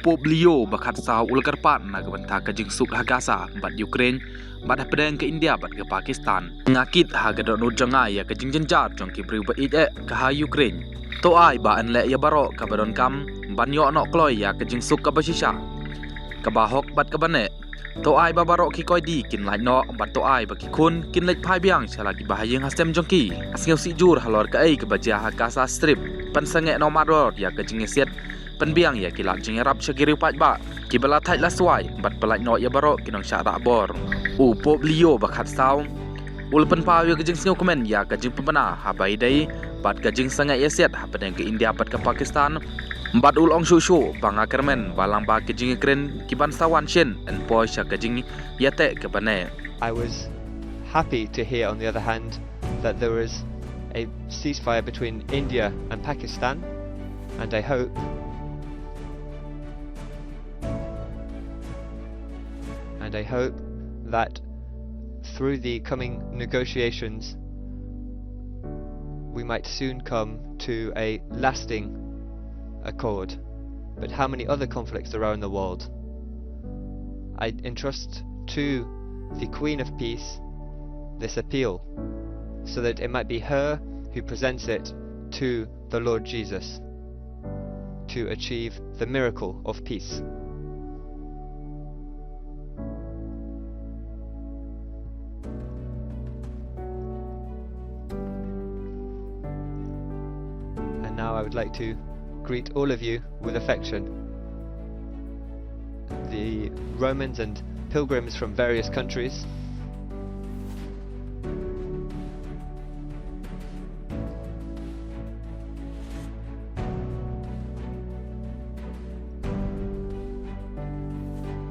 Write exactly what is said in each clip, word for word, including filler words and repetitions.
Pope Leo ba khatsaw u la kyrpad na ka bynta ka jingsuk ha Gaza bad Ukraine, bad hapdeng ka India bad ka Pakistan. Nga kit ha ka dohnud jong nga ïa ka jingjynjar jong ki briew ba ïeit eh ka ha Ukraine. To ai ba yn leh ïa baroh kaba donkam ban ïoh noh kloi ïa ka jingsuk kaba shisha, kaba hok bad kaba neh. To ai ba baroh ki koidi kin lait noh, bad to ai ba ki khun kin leit phai biang sha la ki bahaïing hastem jong ki. Sngewsih jur halor kaei kaba jia ha Gaza Strip. Pynsangeh noh marwar ïa ka jingïasiat, pynbiang ïa ki lad jingïarap sha ki riew paidbah kiba la thait la swai, bad pyllait noh ïa baroh ki nongshah rah bor. U Pope Leo ba khatsaw u la pynpaw ïa ka jingsngewkmen ïa ka jingpynbna haba ïadei bad ka jingsangeh ïasiat hapdeng ka India bad ka Pakistan, bad u la ong shuh shuh ba nga kyrmen ba lang ba ka jingïakren kiban sa wan shen yn poi sha ka jingïateh kaba neh. I was happy to hear, on the other hand, that there is a ceasefire between India and Pakistan, and I hope, and I hope that through the coming negotiations, we might soon come to a lasting accord. But how many other conflicts there are in the world? I entrust to the Queen of Peace this appeal, so that it might be her who presents it to the Lord Jesus to achieve the miracle of peace. And now I would like to greet all of you with affection. The Romans and pilgrims from various countries.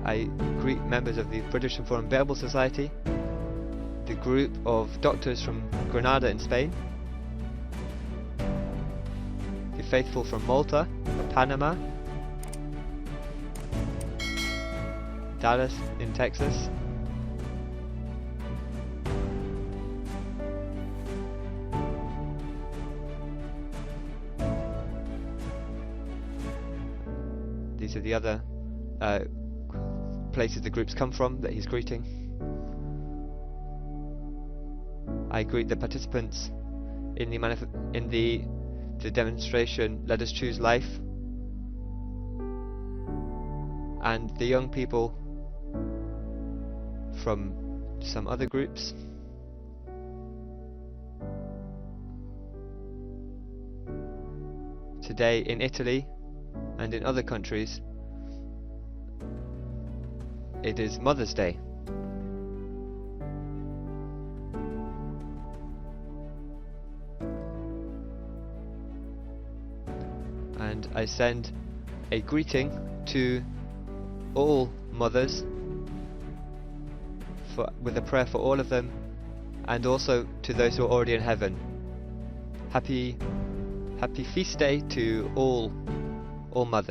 I greet members of the British and Foreign Bible Society, the group of doctors from Granada in Spain, the faithful from Malta, Panama, Dallas in Texas. These are the other, uh, places the groups come from that he's greeting. I greet the participants in the manif-, in the, the demonstration, Let Us Choose Life, and the young people from some other groups. Today in Italy and in other countries, it is Mother's Day. And I send a greeting to all mothers for, with a prayer for all of them, and also to those who are already in heaven. Happy, happy feast day to all, all mothers.